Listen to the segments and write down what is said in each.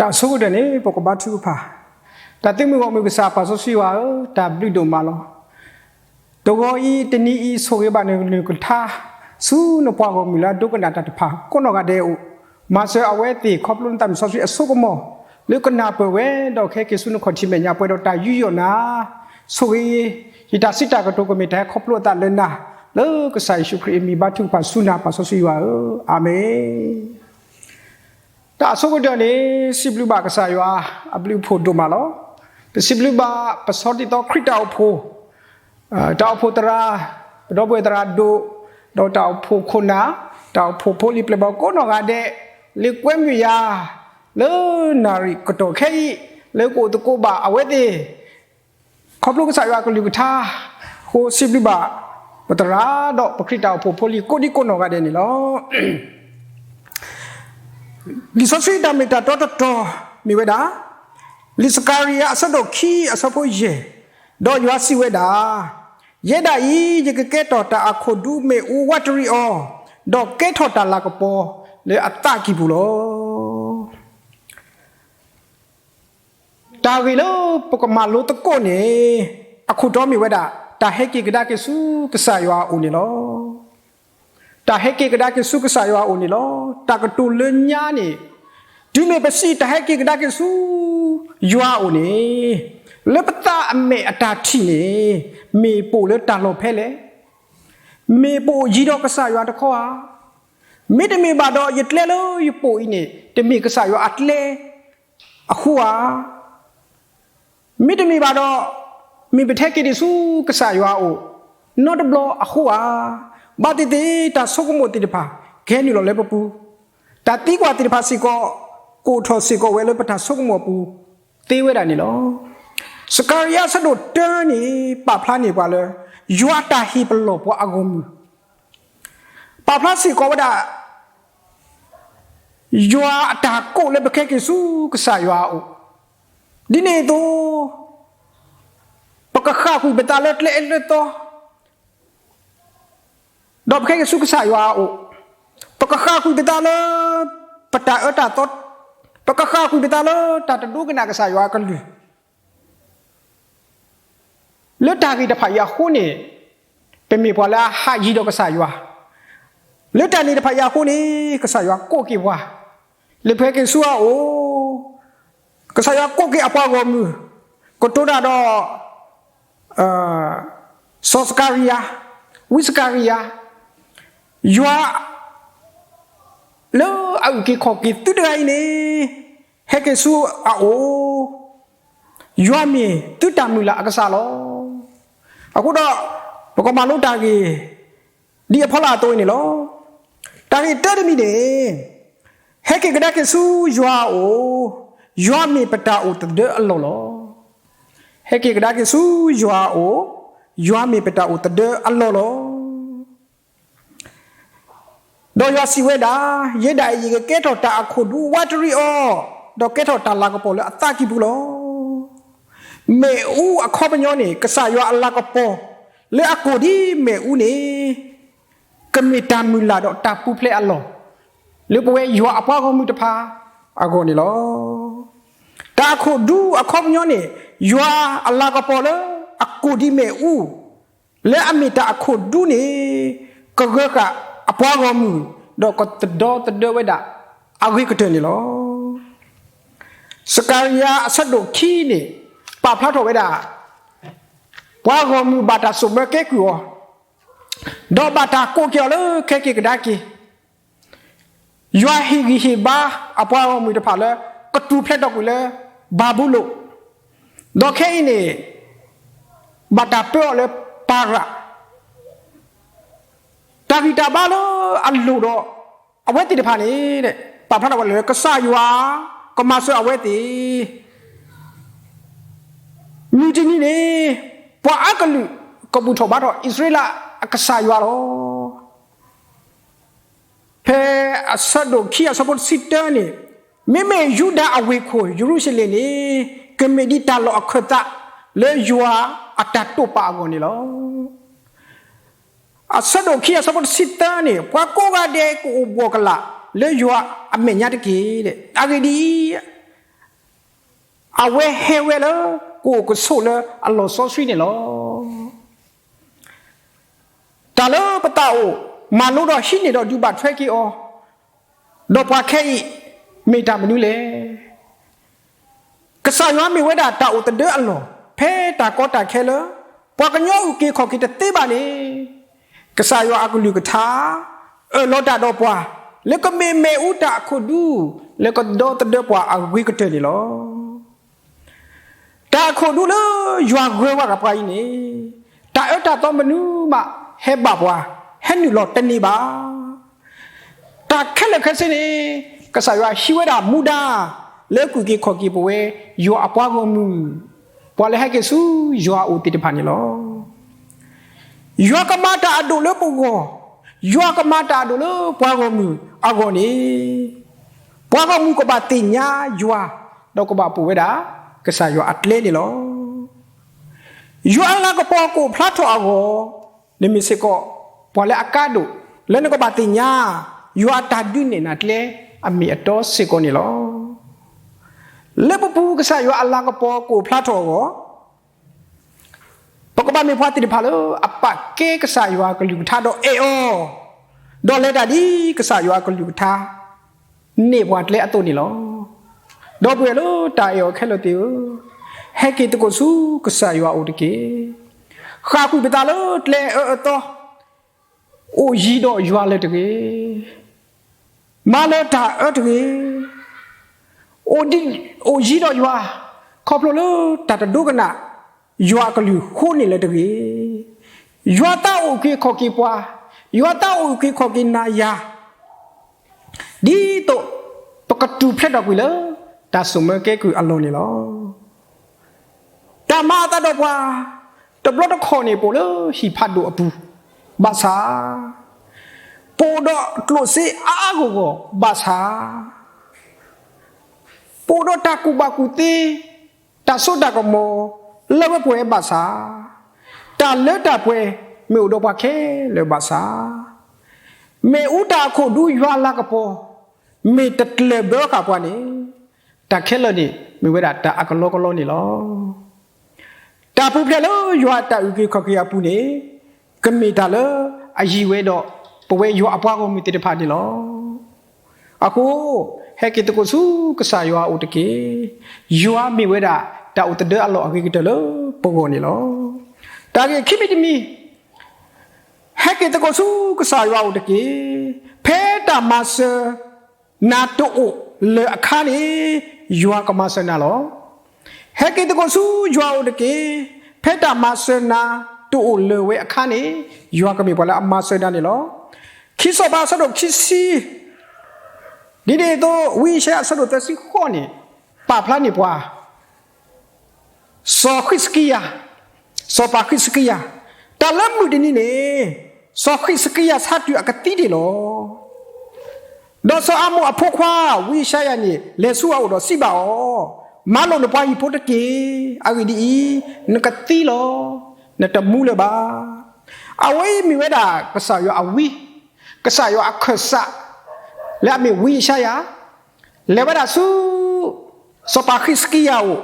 တၢ်ဆိကတၢၢ်န့ၣ် ပကဘါထုကဖၣ်. တၢ်သုးမုၢ်ဂီၢ်မုၢ်ကစၢ်ပၢ်စီဆှံယွၤဧၢ, တၢ်ဘျုးဒိၣ်မးလီၤ. တဂီၤအံၤတနံၤအံၤ ဆိၣ်ဂ့ၤဘၣ်နကလုၢ်နကထါ ဆူနပှၤဂီၢ်မုၢ်လၢအဒိကနၣ်တၢ်တဖၣ်ကိးနီၢ်ဂၤဒဲးအအိၣ်, မၤစၢၤအဝဲသ့ၣ်ခီဖျိနသးမုၢ်စီဆှံအစိကမီၤ လၢကနၢ်ပၢၢ်ဝဲ ဒီးကဟဲက့ၤဆူနခီၣ်ထံးမဲာ်ညါပှဲၤဒီးတၢ်ယူးယီၣ်နၤ, ဆိၣ်ဂ့ၤ ယတၢ်စံးတၢ်ကတိၤကမ့ၢ်တၢ်ဟဲခီဖျိအသးလၢနၤ, လၢကစၢ်ယ့ၣ်ၡူးခရံာ်အမံၤဘါထုကဖၣ်ဆူနၤပၢ်စီဆှံယွၤဧၢ, အၤမ့ၣ်. တၢ်အဆိကတၢၢ်န့ၣ် စံးဘျုးဘၣ်ကစၢ်ယွၤ အဘျုးအဖှိၣ်ဒိၣ်မးလီၤ. ပစံးဘျုးဘၣ်ပဆီတံၢ်သီခရံာ်တၢ်အိၣ်ဖှိၣ်, တၢ်အိၣ်ဖှိၣ်သရၣ်, ပဒီပုၢ်ဝဲၢ်သရၣ်ဒိၣ်, ဒီးတၢ်အိၣ်ဖှိၣ်ခိၣ်နၢ်, တၢ်အိၣ်ဖှိၣ်ဖိလံၤပျဲၢ်ဘီၣ်ကိးနီၢ်ဂၤဒဲး, လၢကွဲမုာ်ယၤ လၢနၣ်ရံၣ်ကတီၢ်ခဲအံၤ လၢကအိၣ်သကိးဘၣ်အဝဲသ့ၣ် ခီဖျိကစၢ်ယွၤအကလုၢ်ကထါအဃိ စံးဘျုးဘၣ်ပသရၣ်ဒီးပခရံာ်တၢ်အိၣ်ဖှိၣ်ဖိလံၤကိးဒံကိးနီၢ်ဂၤဒဲးန့ၣ်လီၤ. လံာ်စီဆှံတၢ်မ့ၢ်တၢ်တီတတီၤမ့ၢ်ဝဲဒၣ် လံာ်စကၤရယၤအဆၢဒိၣ်ခံအဆၢဖိယဲၢ်, ဒီးယွၤစံးဝဲဒၣ်, ယဲဒၣ်အံၤ ယကကဲထီၣ်တၢ်အခိၣ်ဒူမ့ၣ်အူဝးတရံးအီၤ, ဒီးကဲထီၣ်တၢ်လၤကပီၤလၢအသးကံၢ်ပူၤလီၤ. တၢ်ဂ့ၢ်လၢပကမၤလိသကိးန့ၣ် အခိၣ်တီမ့ၢ်ဝဲဒၣ် တၢ်ဟဲက့ၤကဒါက့ၤဆူကစၢ်ယွၤအအိၣ်န့ၣ်လီၤ. တၢ်ဟဲက့ၤကဒါက့ၤဆူကစၢ်ယွၤအအိၣ်န့ၣ်လီၤ. တၢ်ကတိၤလၢညါန့ၣ် တုၤမ့ၢ်ပစံးတၢ်ဟဲက့ၤကဒါက့ၤဆူယွၤအအိၣ်န့ၣ် လၢပသးအမဲာ်အတၢ်ထံၣ်န့ၣ် မ့ၢ်ပအိၣ်လၢတၢ်လီၢ်ဖဲလဲၣ်. မ့ၢ်ပအိၣ်ယံၤဒီးကစၢ်ယွၤတခီဧါ. မ့တမ့ၢ်ဘၣ်ဒီး ယကျဲလၢယပိာ်အံၤန့ၣ် တမ့ၢ်ကစၢ်ယွၤအကျဲအဃိဧါ. မ့တမ့ၢ်ဘၣ်ဒီး မ့ၢ်ပတဟဲက့ၤဒံးဆူကစၢ်ယွၤအအိၣ် နီတဘျီအဃိဧါ. ဘၣ်သ့ၣ်သ့ၣ် တၢ်ဆိကမိၣ်သ့ၣ်တဖၣ် ကဟဲနုာ်လီၤလၢပပူၤ, တၢ်သံကွၢ်သ့ၣ်တဖၣ်စ့ၢ်ကီး ကအိၣ်ထီၣ်စ့ၢ်ကီးဝဲလၢပတၢ်ဆိကမိၣ်အပူၤ သ့ဝဲဒၣ်န့ၣ်လီၤ. စကၤရယၤအဆၢဒိၣ်တၢန့ၣ် ပာ်ဖျါန့ၢ်ပှၤလၢ ယွၤအတၢ်ဟ့ၣ်ပလီၢ်ပှၤအဂီၢ်မုၢ် ပာ်ဖျါစ့ၢ်ကီးဝဲဒၣ် ယွၤအတၢ်ကိးလၢပကဟဲက့ၤဆူကစၢ်ယွၤအအိၣ်, ဒ်န့ၣ်အသိး ပကဃၣ်ကွံာ်ပသးလၢကျဲအၢကျဲသီ ဒီးပကဟဲက့ၤဆူကစၢ်ယွၤအအိၣ်, ပကဃၣ်ကွံာ်ပသးလၢ ပတၢ်အၢတၢ်သီ, ပကဃၣ်ကွံာ်ပသးလၢတၢ်တဒိကနၣ်ကစၢ်ယွၤအကလုၢ် လၢတၢ်ဂ့ၢ်တဖၣ်အံၤအဃိန့ၣ် ပမ့ၢ်ပှၤလၢအဟးယံၤဒီးကစၢ်ယွၤ, လၢတၢ်န့ၣ်တဖၣ်အံၤအဃိန့ၣ် ကစၢ်ယွၤကိးက့ၤပှၤ လၢပဟဲက့ၤဆူအအိၣ်, ကစၢ်ယွၤကိးက့ၤအပှၤဂီၢ်မုၢ်, ကတိၤတၢ်ဒီး စီၤစကၤရယၤ, ဝံစကၤရယၤ, ယွၤ လၢအအုၣ်က့ၤခီၣ်က့ၤသုတဂၤအံၤန့ၣ် ဟဲက့ၤဆူအအိၣ်, ယွၤမ့ၢ်သုတၢ်မုၢ်လၢ်အကစၢ်လီၤ. အဃိဒီး ပကမၤလိတၢ်ဂ့ၢ် ဒ်အဖီလာ်အသိးအံၤန့ၣ်လီၤ. တၢ်ဂ့ၢ်တၢတမံၤန့ၣ် ဟဲက့ၤကဒါက့ၤဆူယွၤအအိၣ်, ယွၤမ့ၢ်ပတၢ်အိၣ်သဒၢအလီၢ်လီၤ. ဟဲက့ၤကဒါက့ၤဆူယွၤအအိၣ်, ယွၤမ့ၢ်ပတၢ်အိၣ်သဒၢအလီၢ်လီၤ. ဒီးယွၤစံးဝဲဒၣ်, ယဲဒၣ်အံၤ ယကကဲထီၣ်တၢ်အခိၣ်ဒူဝးတရံးအီၤ, ဒီးကဲထီၣ်တၢ်လၤကပီၤလၢအသးကံၢ်ပူၤလီၤ. မ့ၣ်အူအခီပညီန့ၣ် ကစၢ်ယွၤအလၤကပီၤ လၢအကိၢ်ဒံးမ့ၣ်အူန့ၣ် ကမ့ၢ်တၢ်မုၢ်လၢ်ဒီးတၢ်ပူၤဖျဲးအလီၢ် လၢပဝဲယွၤအပှၤဂီၢ်မုၢ်တဖၣ်အဂီၢ်န့ၣ်လီၤ. တၢ်အခိၣ်ဒူအခီပညီန့ၣ် ယွၤအလၤကပီၤလၢအကိၢ်ဒံးမ့ၣ်အူ လၢအမ့ၢ်တၢ်အခိၣ်ဒူန့ၣ် ကဂၢၢ်ဃာ်အပှၤဂီၢ်မုၢ် ဒီးကသဒီသဒၢဝဲဒၣ်အဂ့ၤကတၢၢ်န့ၣ်လီၤ. စကၤရယၤအဆၢဒိၣ်ခံန့ၣ် ပာ်ဖျါထီၣ်ဝဲဒၣ် ပှၤဂီၢ်မုၢ်ဘၣ်တၢ်စိာ်ဘၢကဲကုၢ်အီၤ, ဒီးဘၣ်တၢ်ကိးက့ၤအီၤလၢခဲက့ၤကဒါက့ၤ ယွၤဟ့ၣ်ဂံၢ်ဟ့ၣ်ဘါအပှၤဂီၢ်မုၢ်တဖၣ်လၢ ကတူၢ်ဖျဲးထီၣ်ကွံာ်လၢဘၤဘူလိၣ်, ဒီးခဲအံၤန့ၣ် ဘၣ်တၢ်ပၢအီၤလၢပၤရၣ်, တၢ်ဂံၢ်တၢ်ဘါလၢအလိၣ်ဒီး အဝဲသ့ၣ်တဖၣ်န့ၣ် ပာ်ဖျါထီၣ်ဝဲလၢ ကစၢ်ယွၤ ကမၤစၢၤအဝဲသ့ၣ်, မုၢ်တနံၤန့ၣ် ပှၤအါကလုာ်ကဘူၣ်ထီၣ်ဘါထီၣ်အံၣ်စရ့လးအကစၢ်ယွၤလီၤ. ဖဲအဆၢဒိၣ်ခံအဆၢဖိတဆံတၢန့ၣ်, မ့မ့ၢ်ယူဒၤအဝ့ၢ်ခိၣ်ယရူၤၡလ့ၣ်န့ၣ် ကမ့ၢ်ဒ်တၢ်လီၢ်အခၢၣ်သး လၢယွၤအတၢ်တိာ်ပာ်အဂီၢ်န့ၣ်လီၤ. အဆၢဒိၣ်ခံအဆၢဖိတဆံသၢန့ၣ်, ပှၤကိးဂၤဒဲးကအိၣ်ဘှီၣ်ကလာ်လၢယွၤအမဲာ်ညါတက့ၢ်. အဂ့ၢ်ဒ်အံၤ, အဝဲဟဲဝဲလၢ ကအိၣ်ကဆိးလၢအလီၢ်စီဆှံန့ၣ်လီၤ. တၢ်လၢပသးအိၣ် မၤလိဒီးဟံးန့ၢ်ဒီးဒုးဘၣ်ထွဲက့ၤအီၤ ဒီးပှၤခဲအံၤ မ့ၢ်တၢ်မနုၤလဲၣ်. ကစၢ်ယွၤမ့ၢ်ဝဲဒၣ်တၢ်အိၣ်သဒၢအလီၢ် ဖဲတၢ်ကီတၢ်ခဲလၢ ပှၤကညီအုၣ်က့ၤခီၣ်က့ၤတသ့ဘၣ်န့ၣ်, ကစၢ်ယွၤအကလုၢ်ကထါ အၢၣ်လီၤတၢ်ဒီးပှၤ လၢကမ့ၢ်မ့ၣ်အူတၢ်အခိၣ်ဒူ လၢကဒီသဒၢပှၤအဂ့ၤကတၢၢ်န့ၣ်လီၤ. တၢ်အခိၣ်ဒူလၢယွၤဂၢၤဝဲကပှၤအံၤန့ၣ်, တၢ်အၢတၢ်သီမနုၤမးဟဲဘၣ်ပှၤ, ဟဲနုာ်လီၤတန့ၢ်ဘၣ်. တၢ်ခဲလၢာ်ခဲဆ့န့ၣ်, ကစၢ်ယွၤဟံးဝဲဒၣ်မူဒါ လၢကွၢ်က့ၤခီၣ်က့ၤပဝဲ ယွၤအပှၤဂီၢ်မုၢ်, ပှၤလၢဟဲက့ၤဆူယွၤအအိၣ်သ့ၣ်တဖၣ်န့ၣ်လီၤ. ယွၤကမၤတၢ်အဒိၣ်လၢပဂီၢ်, ယွၤကမၤတၢ်အဒိၣ်လၢပှၤဂီၢ်မုၢ်အဂီၢ်န့ၣ်, ပှၤဂီၢ်မုၢ်ကဘၣ်သ့ၣ်ညါယွၤ, ဒီးကဘၣ်ပိာ်ဝဲဒၣ် ကစၢ်ယွၤအကျဲန့ၣ်လီၤ. ယွၤအလၤကပီၤကအိၣ်ဖျါထီၣ်အဂီၢ်, နမ့ၢ်စ့ၢ်ကီး ပှၤလၢအကါဒိၣ် လၢနကဘၣ်သ့ၣ်ညါ ယွၤအတၢ်ဒုးနဲၣ်နၤကျဲ အမ့ၢ်အတီစ့ၢ်ကီးန့ၣ်လီၤ. လၢပပူၤကစၢ်ယွၤအလၤကပီၤကအိၣ်ဖျါထီၣ်အဂီၢ်, ပကဘၣ်မ့ၢ်ပှၤသ့ၣ်တဖၣ်လၢအပာ်ကဲကစၢ်ယွၤအကလုၢ်ကထါဒီးအဲၣ်အီၤ, ဒီးလဲၤတၢ်ဒ်ကစၢ်ယွၤအကလုၢ်ကထါ နဲၣ်ပှၤကျဲအသိးန့ၣ်လီၤ. ဒီပုၢ်ဝဲၢ်လၢတၢ်အဲၣ်အီၤခဲလၢာ်သ့ၣ်ဧၢ, ဟဲက့ၤသကိးဆူကစၢ်ယွၤအအိၣ်တက့ၢ်. ဃၣ်ကွံာ်ပသးလၢကျဲအအၢအသီ, အိၣ်ယံၤဒီးယွၤလၢၤတဂ့ၤ. မၤလၢၤတၢ်အၢတဂ့ၤ. အိၣ်ယံၤဒီးယွၤ, ခီဖျိလၢတၢ်တဒိကနၣ် ယွၤအကလုၢ်ဃိန့ၣ်လၢၤတဂ့ၤ. ယွၤသးအိၣ်က့ၤခီၣ်က့ၤပှၤ, ယွၤသးအိၣ်က့ၤခီၣ်က့ၤနၤယၤ, ဒ်သိးပကထူၣ်ဖျဲးထီၣ်ကွံာ်လၢ တၢ်ဆိၣ်မၢကဲကုၢ်အလီၢ်န့ၣ်လီၤ. တၢ်မၤအသးဒီးပှၤ တဘျီတခီၣ်န့ၣ် ပအိၣ်လၢဟံၣ်ဖးဒိၣ်အပူၤ, ဘၣ်ဆၣ် ပအိၣ်ဒီးကျိၣ်စ့အါအါဂီၢ်ဂီၢ်ဘၣ်ဆၣ်, ပအိၣ်ဒီးတၢ်ကူၣ်ဘၣ်ကူၣ်သ့, တၢ်စိတၢ်ကမီၤလၢဝဲပှဲၤဝဲဘၣ်ဆၣ်, တၢ်လၢတၢ်ပှဲၤမ့ၢ်အိၣ်ဒီးပှၤခဲလၢာ်ဘၣ်ဆၣ်, မ့ၣ်အူတၢ်အခိၣ်ဒူယွၤလၤကပီၤ မ့ၢ်တကျၢၢ်ဘၢဃာ်ပှၤန့ၣ်, တၢ်ခဲလၢာ်န့ၣ် မ့ၢ်ဝဲဒၣ်တၢ်အကလီကလီန့ၣ်လီၤ. တၢ်ပူၤဖျဲးလၢယွၤအတၢ်အုၣ်က့ၤခီၣ်က့ၤအပူၤန့ၣ်, ကမ့ၢ်တၢ်လၢအယံၤဝဲဒီး ပဝဲယွၤအပှၤဂီၢ်မုၢ်သ့ၣ်တဖၣ်န့ၣ်လီၤ. အဃိ, ဟဲက့ၤသကိးဆူကစၢ်ယွၤအအိၣ်တက့ၢ်. ယွၤမ့ၢ်ဝဲဒၣ်တၢ်အိၣ်သဒၢအလီၢ်အဂ့ၤကတၢၢ်လၢပဂီၢ်န့ၣ်လီၤ. တၢ်ဂ့ၢ်ခံမံၤတမံၤ, ဟဲက့ၤသကိးဆူကစၢ်ယွၤအအိၣ်တက့ၢ်. ဖဲတၢ်မၤစၢၤနၤတအိၣ်လၢၤအခါန့ၣ်, ယွၤကမၤစၢၤနၤလီၤ. ဟဲက့ၤသကိးဆူယွၤအအိၣ်တက့ၢ်. ဖဲတၢ်မၤစၢၤနၤတအိၣ်လၢၤဝဲအခါန့ၣ်, ယွၤကမ့ၢ်ပှၤလၢအမၤစၢၤနၤန့ၣ်လီၤ. ခံစီၤပၤအဆၢဒိၣ်ခံဆံ, ဒ်န့ၣ်အသိး ဝံယၡါယၤအဆၢဒိၣ်သၢဆံဃိးန့ၣ် ပာ်ဖျါန့ၢ်ပှၤ စီၤဃံးစကံယၤ, စီၤပၤဃံးစကံယၤ, တၢ်လၢမုၢ်တနံၤန့ၣ် စီၤဃံးစကံယၤဆါတုၤအကသံန့ၣ်လီၤ. ဒီးစီၤအၤမိၣ်အဖိခွါ ဝံယၡါယၤန့ၣ် လဲၤဆူအအိၣ်ဒီးစံးဘၣ်အီၤ, မၤလိာ်နပှၤဟံၣ်ဖိတက့ၢ်. အဂ့ၢ်ဒ်အံၤ, နကသံလီၤ. နတမူလၢၤဘၣ်. အဝဲအံၤမ့ၢ်ဝဲဒၣ်ကစၢ်ယွၤအဝံ, ကစၢ်ယွၤအခၢၣ်စး လၢအမ့ၢ်ဝံယၡါယၤ လဲၤဝဲဒၣ်ဆူ စီၤပၤဃံးစကံယၤအအိၣ်,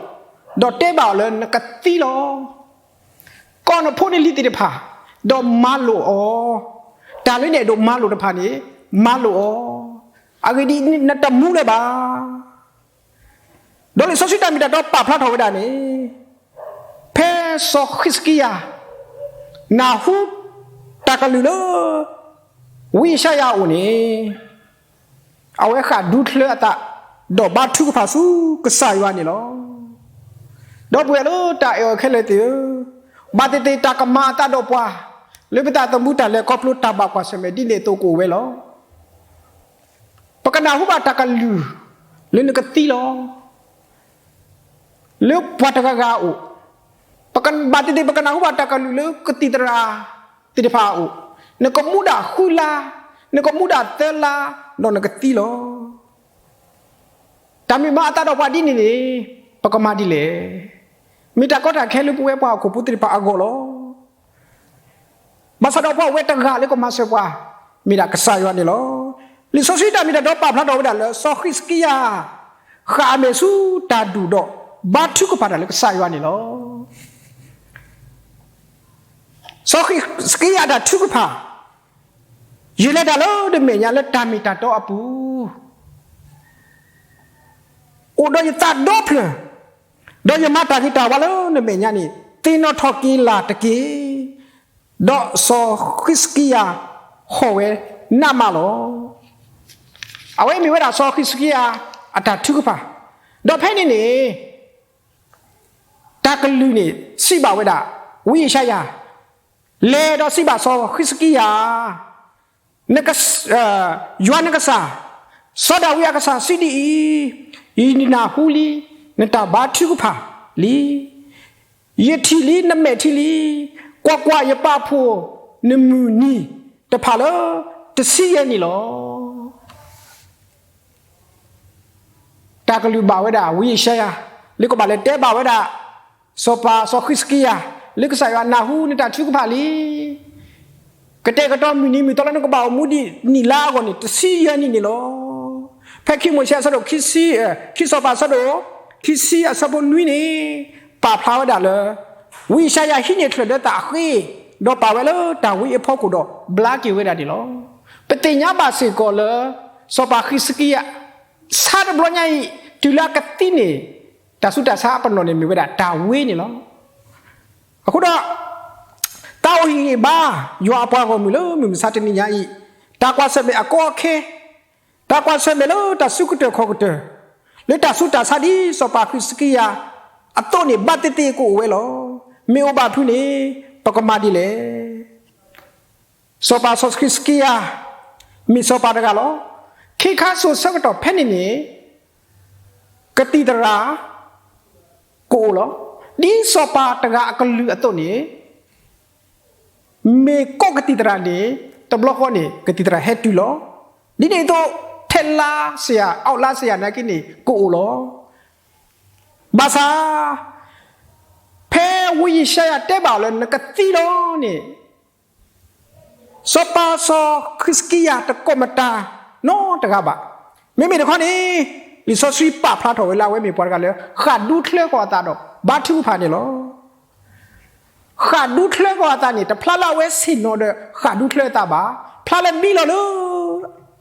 ဒီးတဲဘၣ်အီၤလၢနကသံလီၤ. ကိးနဖိနလံၤသ့ၣ်တဖၣ်, ဒီးမၤလိာ်အီၤ, တၢ်လၢနအဲၣ်ဒိးမၤလိာ်တဖၣ်န့ၣ် မၤလိာ်အီၤ, အဂ့ၢ်ဒ်အံၤ နတမူလၢၤဘၣ်. ဒီးလံာ်စီဆှံတၢ်မ့ၢ်တၢ်တီပာ်ဖျါထီၣ်ဝဲဒၣ်န့ၣ်, ဖဲစီၤဃံးစကံယၤ နၢ်ဟူ တၢ်ကလုၢ်လၢ ဝံယၡါယၤအအိၣ်န့ၣ်, အဝဲဃၣ်ဒူချၢအသး, ဒီးဘါထုကဖၣ်ဆူကစၢ်ယွၤန့ၣ်လီၤ. ဒီပုၢ်ဝဲၢ်လၢတၢ်အဲၣ်အီၤခဲလၢာ်သ့ၣ်ဧၢ, ဘၣ်သ့ၣ်သ့ၣ်တၢ်ကမၤအသးဒီးပှၤ လၢပသးသမူတၢ်လဲၤခီဖျိတၢ်ဘၣ်ကွၢ်ဆၢၣ်မဲာ်ဒ်န့ၣ်အသိးကအိၣ်ဝဲလီၤ. ပကနၢ်ဟူဘၣ်တၢ်ကလုၢ် လၢနကသံလီၤ. လၢပှၤတဂၤဂၤအအိၣ်, ဘၣ်သ့ၣ်သ့ၣ်ပကနၢ်ဟူဘၣ်တၢ်ကလုၢ်လၢကသံၣ်သရၣ်သ့ၣ်တဖၣ်အအိၣ်, နကမူဒၣ်ဃုလါ, နကမူဒၣ်သၢလါ, ဒီးနကသံလီၤ. တၢ်မ့ၢ်မၤအသးဒီးပှၤဒ်န့ၣ်န့ၣ်, ပကမၤဒ်လဲၣ်. မ့ၢ်တၢ်ကီတၢ်ခဲလၢပဝဲပှၤဟီၣ်ခိၣ်ဖိသ့ၣ်တဖၣ်အဂီၢ်လီၤ. ဘၣ်ဆၣ်ဒီးပှၤအိၣ်ဝဲတဂၤလၢကမၤစၢၤပှၤ, မ့ၢ်ဒၣ်ကစၢ်ယွၤန့ၣ်လီၤ. လံာ်စီဆှံတၢ်မ့ၢ်တၢ်တီပာ်ဖျါထီၣ်ဝဲဒၣ်လၢ စီၤဃံးစကံယၤ ဃၣ်အမဲာ်ဆူတၢ်ဒူၣ်ဒီး ဘါထုကဖၣ်တၢ်လၢကစၢ်ယွၤန့ၣ်လီၤ. စီၤဃံးစကံယၤအတၢ်ထုကဖၣ်, ယလဲၤတၢ်လၢနမဲာ်ညါလၢတၢ်မ့ၢ်တၢ်တီအပူၤ အိၣ်ဒီးယသးဒီဖျၢၣ်, ဒီးယမၤတၢ်ဂ့ၤတၢ်ဝါလၢနမဲာ်ညါန့ၣ် သ့ၣ်နီၣ်ထီၣ်က့ၤလၢ်တက့ၢ်. ဒီးစီၤဃံးစကံယၤဟီၣ်ဝဲနးမးလီၤ. အဝဲမ့ၢ်ဝဲဒၣ်စီၤဃံးစကံယၤအတၢ်ထုကဖၣ်, ဒီးဖဲန့ၣ်န့ၣ် တၢ်ကလုၢ်န့ၣ် စံးဘၣ်ဝဲဒၣ် ဝံယၡါယၤ, လဲၤဒီးစံးဘၣ်စီၤဃံးစကံယၤ, ယွၤနကစၢ်, စီၤဒၤဝံးအကစၢ်စံးဒ်အံၤ, ယနၢ်ဟူလံ နတၢ်ဘါထုကဖၣ်လံ. ယထံၣ်လံ နမဲာ်ထံလံ. ကွၢ်ကွၢ်, ယပာ်ဖှိၣ်နမုၢ်နံၤတဖၣ်လၢတဆံယဲၢ်နံၣ်လီၤ. တၢ်ကလုၢ်ဘၣ်ဝဲဒၣ် ဝံယၡါယၤ လၢကဘၣ်လဲၤတဲဘၣ်ဝဲဒၣ် စီၤပၤစီၤဃံးစကံယၤ လၢကစၢ်ယွၤနၢ်ဟူနတၢ်ထုကဖၣ်လံ. ကတဲာ်ကတီၤမုၢ်နံၤမုၢ်သီလၢနကဘၣ်အိၣ်မူဒံးနံၣ်လါအဂီၢ်န့ၣ် တဆံယဲၢ်နံၣ်န့ၣ်လီၤ. ဖဲခံမိၤၡ့အဆၢဒိၣ်ခံဆံ, ခံစီၤပၤအဆၢဒိၣ်ခံဆံအဆၢဖိနွံန့ၣ် ပာ်ဖျါဝဲဒၣ်လၢ ဝံယၡါယၤဟံးန့ၢ်ချၢၣ်ဒၢသးအဃ့, ဒီးပာ်ဝဲလၢတၢ်ဝ့အဖီခိၣ်ဒီးဘျါက့ၤဝဲဒၣ်န့ၣ်လီၤ. ပသ့ၣ်ညါဘၣ်စ့ၢ်ကီးလၢ စီၤပၤဃံးစကံယၤ ဆါတဘျီညါအံၤ တုၤလၢအကသံန့ၣ် တၢ်ဆူးတၢ်ဆါအပနီၣ်န့ၣ်မ့ၢ်ဝဲဒၣ်တၢ်ဝ့န့ၣ်လီၤ. အဃိဒီး တၢ်အိၣ်ဟ့ၣ်ဂံၢ်ဘါ ယွၤအပှၤဂီၢ်မုၢ်လၢမုၢ်မဆါတနံၤညါအံၤ, တၢ်ကွၢ်ဆၢၣ်မဲာ်အကီအခဲ, တၢ်ကွၢ်ဆၢၣ်မဲာ်လၢတၢ်စုကတၢၢ်ခီၣ်ကတၢၢ်, လၢတၢ်ဆူးတၢ်ဆါဒ်စီၤပၤဃံးစကံယၤအသိးန့ၣ် ဘၣ်သ့ၣ်သ့ၣ်ကအိၣ်ဝဲလီၤ. မ့ၢ်အိၣ်ဘၣ်ဖုးန့ၣ် ပကမၤဒ်လဲၣ်. စီၤပၤစီၤဃံးစကံယၤ မ့ၢ်စီၤပၤတဂၤလီၤ. ခ့ခါစိၤဆၢကတီၢ်ဖဲန့ၣ်န့ၣ် ကသံၣ်သရၣ်ကအိၣ်လီၤ. ဒ်စီၤပၤတဂၤအကလုၢ်အသိးန့ၣ် မ့ၢ်ကိးကသံၣ်သရၣ်န့ၣ် တဘျီဃီန့ၣ် ကသံၣ်သရၣ်ဟဲတုၤလီၤ. ဒ်န့ၣ်အသိး ထဲလါစယၤ အောက်လါစယၤနာ်က့န့ၣ် ကအိၣ်လီၤ. ဘၣ်ဆၣ် ဖဲဝံယၡါယၤတဲဘၣ်အီၤလၢနကသံလီၤန့ၣ် စီၤပၤစီၤဃံးစကံယၤတကိးမတၤနီတဂၤဘၣ်. မ့မ့ၢ်တခီန့ၣ် လံာ်စီဆှံပာ်ဖျါထီၣ်ဝဲလၢအဝဲမ့ၢ်ပှၤတဂၤလၢ ဃၣ်ဒူချၢဃီၤအသးဒီး ဘါထုကဖၣ်န့ၣ်လီၤ. ဃၣ်ဒူချၢဃီၤအသးန့ၣ် တဖျါလၢအဝဲဆ့ၣ်နီၤဒီးဃၣ်ဒူချၢအသးဘၣ်. ဖျါလၢဘံလီၤလၢ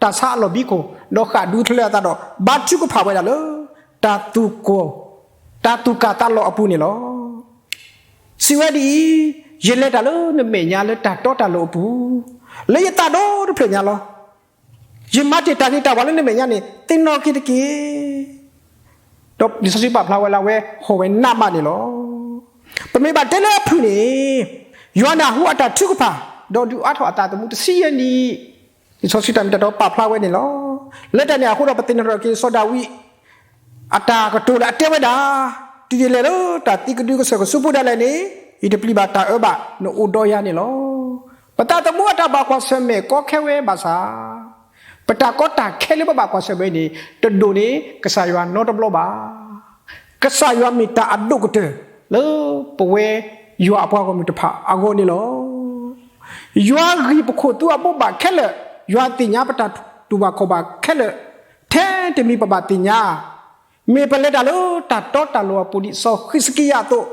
တၢ်ဆါအလီၢ်ဘံခိၣ် ဒီးဃၣ်ဒူချၢအသးဒီး ဘါထုကဖၣ်ဝဲဒၣ်လၢ တၢ်သူၣ်ကီၢ် တၢ်သူၣ်ကၢ်သးလီၤအပူၤန့ၣ်လီၤ. စံးဝဲဒ်အံၤ, ယလဲၤတၢ်လၢနမဲာ်ညါလၢတၢ်တီတၢ်လိၤအပူၤ, လၢယသးဒီတဖျၢၣ်ညါလီၤ. ယမၤတ့ၢ်တၢ်ဂ့ၤတၢ်ဝါလၢနမဲာ်ညါန့ၣ် သ့ၣ်နီၣ်က့ၤတက့ၢ်. ဒီးလံာ်စီဆှံပာ်ဖျါဝဲလၢအဝဲဟီၣ်ဝဲနးမးန့ၣ်လီၤ. ပမ့ၢ်ဘၣ်တဲလၢအဖုၣ်န့ၣ် ယွၤနၢ်ဟူအတၢ်ထုကဖၣ် ဒီးဒုးအါထီၣ်အသးသမူတဆံယဲၢ်နံၣ်, လံာ်စီဆှံတၢ်မ့ၢ်တၢ်တီပာ်ဖျါဝဲန့ၣ်လီၤ. လၢတၢ်န့ၣ်အဃိဒီး ပသ့ၣ်နီၣ်ထီၣ်က့ၤစီၤဒၤဝံး အတၢ်ကတိၤလၢအတဲဝဲဒၣ်, တုၤယလဲၤလၢတၢ်သံကဒုကစၢၢ်ကဆူးပူၤဒၣ်လဲာ်န့ၣ်, ယတပျံၤဘၣ်တၢ်အၢဘၣ်, နအိၣ်ဒီးယၤန့ၣ်လီၤ. ပသးသမူအတၢ်ဘၣ်ကွၢ်ဆၢၣ်မဲာ်ကီခဲဝဲဘၣ်ဆၣ်, ပတၢ်ကီတၢ်ခဲလၢပဘၣ်ကွၢ်ဆၢၣ်မဲာ်န့ၣ် တဒိၣ်န့ၢ်ကစၢ်ယွၤနီတဘျီဘၣ်. ကစၢ်ယွၤမ့ၢ်တၢ်အဒိၣ်ကတၢၢ်လၢပဝဲယွၤအပှၤဂီၢ်မုၢ်တဖၣ်အဂီၢ်န့ၣ်လီၤ. ယွၤဂံၢ်ပခိၣ်သူအဘိးဘၣ်ခဲလၢာ်, ယွၤသ့ၣ်ညါပတၢ်တူၢ်ဘၣ်ခီၣ်ဘၣ်ခဲလၢာ်, ထဲတမံၤပဘၣ်သ့ၣ်ညါ, မ့ၢ်ပလဲၤတၢ်လၢတၢ်တီတၢ်လိၤအပူၤဒ်စီၤဃံးစကံယၤအသိး,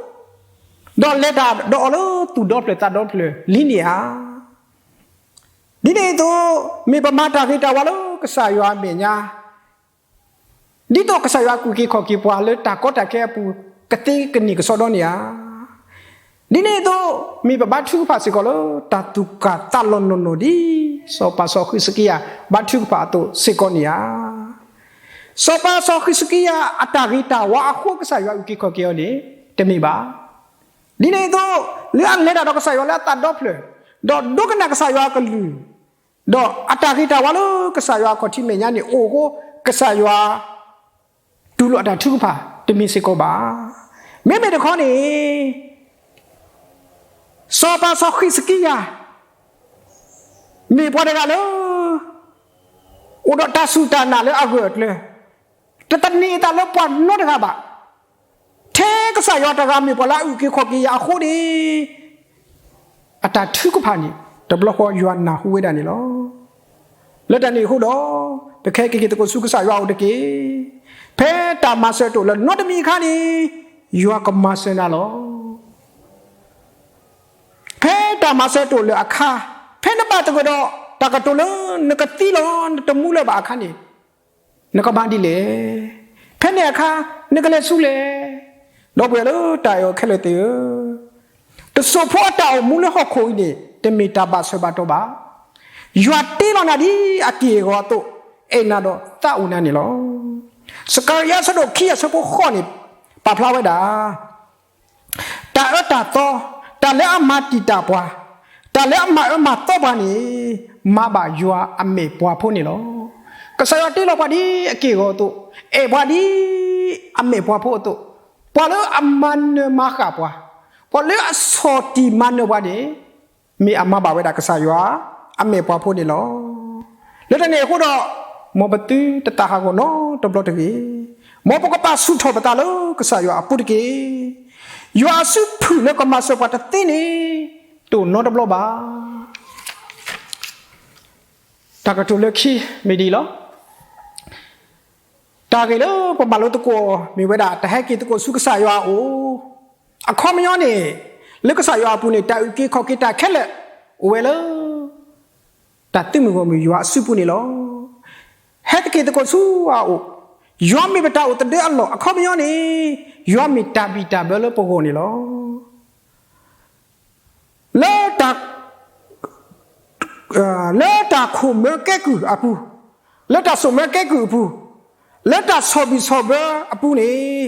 ဒီးလဲၤတၢ်ဒီးအီၤလၢသူၣ်ဒီဖျၢၣ်သးဒီဖျၢၣ်လံန့ၣ်ဧါ. ဒ်န့ၣ်အသိး, မ့ၢ်ပမၤတၢ်ဂ့ၤတၢ်ဝါလၢကစၢ်ယွၤအမဲာ်ညါ, ဒ်သိးကစၢ်ယွၤအကူၣ်က့ၤခီၣ်က့ၤပှၤလၢတၢ်ကီတၢ်ခဲအပူၤ ကသ့ကန့ၢ်ကစီဒီန့ၣ်ဧါ. ဒ်န့ၣ်အသိး, မ့ၢ်ပဘါထုကဖၣ်စ့ၢ်ကီးလၢတၢ်သူၣ်ကၢ်သးလီၤနီၢ်နီၢ်ဒ် စီၤပၤစီၤဃံးစကံယၤ ဘါထုကဖၣ်အသိးစ့ၢ်ကီးန့ၣ်ဧါ. စီၤပၤစီၤဃံးစကံယၤအတၢ်ဂ့ၤတၢ်ဝါအဃိ ကစၢ်ယွၤအုၣ်က့ၤခီၣ်က့ၤအီၤန့ၣ် တမ့ၢ်ဘၣ်. ဒ်န့ၣ်အသိး, လၢအလဲၤတၢ်ဒီးကစၢ်ယွၤလၢအသးဒီဖျၢၣ်, ဒီးဒိကနၣ်ကစၢ်ယွၤအကလုၢ်, ဒီးအတၢ်ဂ့ၤတၢ်ဝါလၢကစၢ်ယွၤအခီၣ်ထံးမဲာ်ညါန့ၣ်အိၣ်အဃိ, ကစၢ်ယွၤ တူၢ်လိာ်အတၢ်ထုကဖၣ်တမ့ၢ်စ့ၢ်ကီးဘၣ်. မ့မ့ၢ်တခီန့ၣ် စီၤပၤစီၤဃံးစကံယၤ မ့ၢ်ပှၤတဂၤလၢ အိၣ်ဒီးတၢ်စူၢ်တၢ်နာ်လၢအဂၢၢ်အကျၢၤ, တသန့ၤအသးလၢပှၤနီတဂၤဘၣ်. ထဲကစၢ်ယွၤတဂၤမ့ၢ်ပှၤလၢအအုၣ်က့ၤခီၣ်က့ၤယၤအဃိန့ၣ် အတၢ်ထုကဖၣ်န့ၣ် တဘျီဃီယွၤနၢ်ဟူဝဲဒၣ်န့ၣ်လီၤ. လၢတၢ်န့ၣ်အဃိဒီး, ပကဟဲက့ၤက့ၤသကိးဆူကစၢ်ယွၤအအိၣ်တက့ၢ်. ဖဲတၢ်မၤစၢၤတအိၣ်လၢၤနီတမံၤအခါန့ၣ် ယွၤကမၤစၢၤနၤလီၤ. ဖဲတၢ်မၤစၢၤတအိၣ်လၢၤအခါ, ဖဲနဘၣ်သဂၢၢ်ဒီးတၢ်ကတိၤလၢနကသံလီၤ နတမူလၢၤဘၣ်အခါန့ၣ်, နကမၤဒ်လဲၣ်. ဖဲန့ၣ်အခါ, နကလဲၤဆူလဲၣ်. ဒီပုၢ်ဝဲၢ်လၢတၢ်အဲၣ်အီၤခဲလၢာ်သ့ၣ်ဧၢ, တစိၢ်ဖိအတၢ်အိၣ်မူလၢဟီၣ်ခိၣ်အံၤန့ၣ် တမ့ၢ်တၢ်ဘၣ်ဆၢဘၣ်တီၤဘၣ်. ယွၤတ့လီၤနၤဒ်အက့ၢ်အဂီၤအသိး, အဲၣ်နၤဒီးသးအိၣ်နၤန့ၣ်လီၤ. စကၤရယၤအဆၢဒိၣ်ခံအဆၢဖိဃိးန့ၣ် ပာ်ဖျါဝဲဒၣ် တၢ်အၢတၢ်သီ, တၢ်လၢအမၤတံာ်တာ်ပှၤ, တၢ်လၢအမၤအၢမၤသီပှၤန့ၣ်, မၤဘၣ်ယွၤအမဲာ်ပှၤဖိန့ၣ်လီၤ. ကစၢ်ယွၤတ့လီၤပှၤဒ်အက့ၢ်အဂီၤအသိး, အဲၣ်ပှၤဒ်အမဲာ်ပှၤဖိအသိး, ပှၤလၢအမၤနၢၤမၤဃၣ်ပှၤ, ပှၤလၢအဆီၣ်တံၢ်မၤနၢၤပှၤန့ၣ်, မ့ၢ်အမၤဘၣ်ဝဲဒၣ်ကစၢ်ယွၤအမဲာ်ပှၤဖိန့ၣ်လီၤ. လၢတၢ်န့ၣ်အဃိဒီး, မ်ပသုတသးဟးဂီၤနီတဘျီတဂ့ၤ. မ်ပကပာ်ဆူၣ်ထီၣ်ပသးလၢကစၢ်ယွၤအပူၤတက့ၢ်. ယွၤအစုဖုၣ်လၢကမၤစၢၤပှၤတသ့န့ၣ်, တအိၣ်နီတဘျီဘၣ်. တၢ်ကတိၤလၢခံမ့ၢ်ဒ်အံၤလီၤ. တၢ်ဂ့ၢ်လၢပမၤလိသကိးအီၤမ့ၢ်ဝဲဒၣ် တၢ်ဟဲက့ၤသကိးဆူကစၢ်ယွၤအအိၣ်, အခီပညီန့ၣ်, လၢကစၢ်ယွၤအပူၤန့ၣ် တၢ်အုၣ်က့ၤခီၣ်က့ၤတၢ်ခဲလၢာ်အိၣ်ဝဲလၢ တၢ်သုးမုၢ်ဂီၢ်မုၢ်ယွၤအစုပူၤန့ၣ်လီၤ. ဟဲသက့ၤသကိးဆူအအိၣ်, ယွၤမ့ၢ်ပတၢ်အိၣ်သဒၢအလီၢ်, အခီပညီန့ၣ်, ယွၤမ့ၢ်တၢ်ဘံၣ်တၢ်ဘၢလၢပဂီၢ်န့ၣ်လီၤ. လၢ လၢတၢ်ခိၣ်မၢကဲကုၢ်အပူၤ, လၢတၢ်စိာ်မၢကဲကုၢ်အပူၤ, လၢတၢ်ဆီၣ်ဘံၣ်ဆီၣ်ဘၢအပူၤန့ၣ်,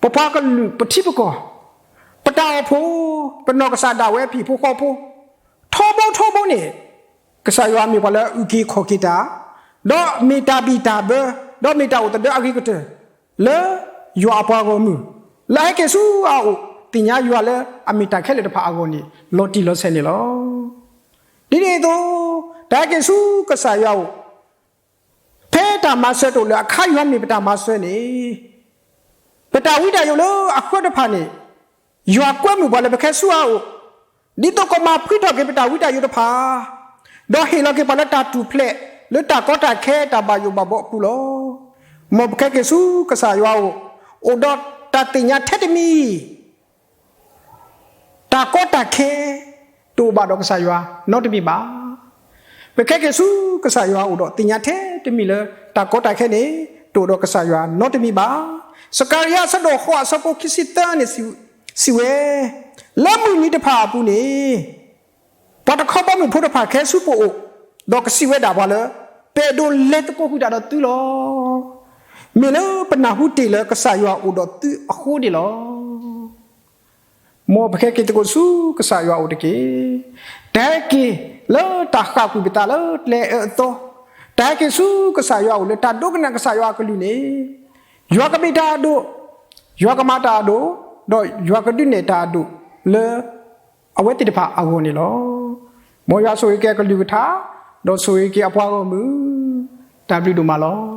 ပပှၤကလုာ်ပထံပကီၢ်, ပတၢ်အိၣ်ဖှိၣ်, ပနီၢ်ကစၢ်ဒၣ်ဝဲဟံၣ်ဖိဃီဖိ, ထီဘိထီဘိန့ၣ်, ကစၢ်ယွၤမ့ၢ်ပှၤလၢအအုၣ်က့ၤခီၣ်က့ၤတၢ်, ဒီးမ့ၢ်တၢ်ဘံၣ်တၢ်ဘၢ, ဒီးမ့ၢ်တၢ်အိၣ်သဒၢအဂ့ၤကတၢၢ်, လၢယွၤအပှၤဂီၢ်မုၢ်, လၢအဟဲက့ၤဆူအအိၣ် သ့ၣ်ညါယွၤလၢအမ့ၢ်တၢ်ခဲလၢာ်တဖၣ်အဂီၢ်န့ၣ် လီၤတံၢ်လီၤဆဲးန့ၣ်လီၤ. ဒ်န့ၣ်အသိး, တၢ်ဟဲက့ၤဆူကစၢ်ယွၤအအိၣ်, ဖဲတၢ်မၤစၢၤတအိၣ်လၢၤအခါ ယွၤမ့ၢ်ပတၢ်မၤစၢၤန့ၣ်, ပတၢ်ဝံတၢ်ယိးလၢအဃၢတဖၣ်န့ၣ်, ယွၤကွဲမုာ်ပှၤလၢပကဟဲဆူအအိၣ်, ဒ်သိးကမၤဖှံထီၣ်က့ၤပတၢ်ဝံတၢ်ယိးတဖၣ်, ဒီးဟ့ၣ်လီၤက့ၤပှၤလၢတၢ်ထူၣ်ဖျဲး လၢတၢ်ကီတၢ်ခဲတၢ်ဘၣ်ယိၣ်ဘၣ်ဘှီအပူၤလီၤ. မ်ပကဟဲက့ၤဆူကစၢ်ယွၤအအိၣ်, အိၣ်ဒီးတၢ်သ့ၣ်ညါထဲတမံၤ တၢ်ကီတၢ်ခဲ တအိၣ်ဘၣ်ဒီးကစၢ်ယွၤနီတမံၤဘၣ်. ပကဟဲက့ၤဆူကစၢ်ယွၤအအိၣ်ဒီးသ့ၣ်ညါထဲတမံၤလၢ တၢ်ကီတၢ်ခဲန့ၣ် တအိၣ်ဒီးကစၢ်ယွၤနီတမံၤဘၣ်. စကၤရယၤအဆၢဒိၣ်ဃိးအဆၢဖိခံဆံသၢန့ၣ် စံးဝဲ, လၢမုၢ်နံၤတဖၣ်အပူၤန့ၣ် ပှၤတခီဘီမုၢ်ဖိတဖၣ်ကဟဲဆူပအိၣ်, ဒီးကစံးဝဲဒၣ်ပှၤလၢ ပအဲၣ်ဒိးလဲၤသကိးကွံာ်တၢ်ဒီးသုလီၤ. မ့ၢ်လၢပနၢ်ဟူတ့ၢ်လၢကစၢ်ယွၤအိၣ်ဒီးသုအဃိန့ၣ်လီၤ. မ်ပကဟဲက့ၤသကိးဆူကစၢ်ယွၤအအိၣ်တက့ၢ်. တၢ်ဟဲက့ၤလၢတၢ်ဃၣ်ကွံာ်ပသးလၢကျဲအၢအသီ, တၢ်ဟဲက့ၤဆူကစၢ်ယွၤအအိၣ်လၢတၢ်ဒိကနၣ်ကစၢ်ယွၤအကလုၢ်န့ၣ်, ယွၤကမ့ၢ်တၢ်အဒိၣ်, ယွၤကမၤတၢ်အဒိၣ်, ဒီးယွၤကဒုးနဲၣ်တၢ်အဒိၣ်လၢ အဝဲသ့ၣ်တဖၣ်အဂီၢ်န့ၣ်လီၤ. မ်ယွၤဆိၣ်ဂ့ၤက့ၤအကလုၢ်ကထါ, ဒီးဆိၣ်ဂ့ၤက့ၤအပှၤဂီၢ်မုၢ်, တၢ်ဘျုးဒိၣ်မးလီၤ.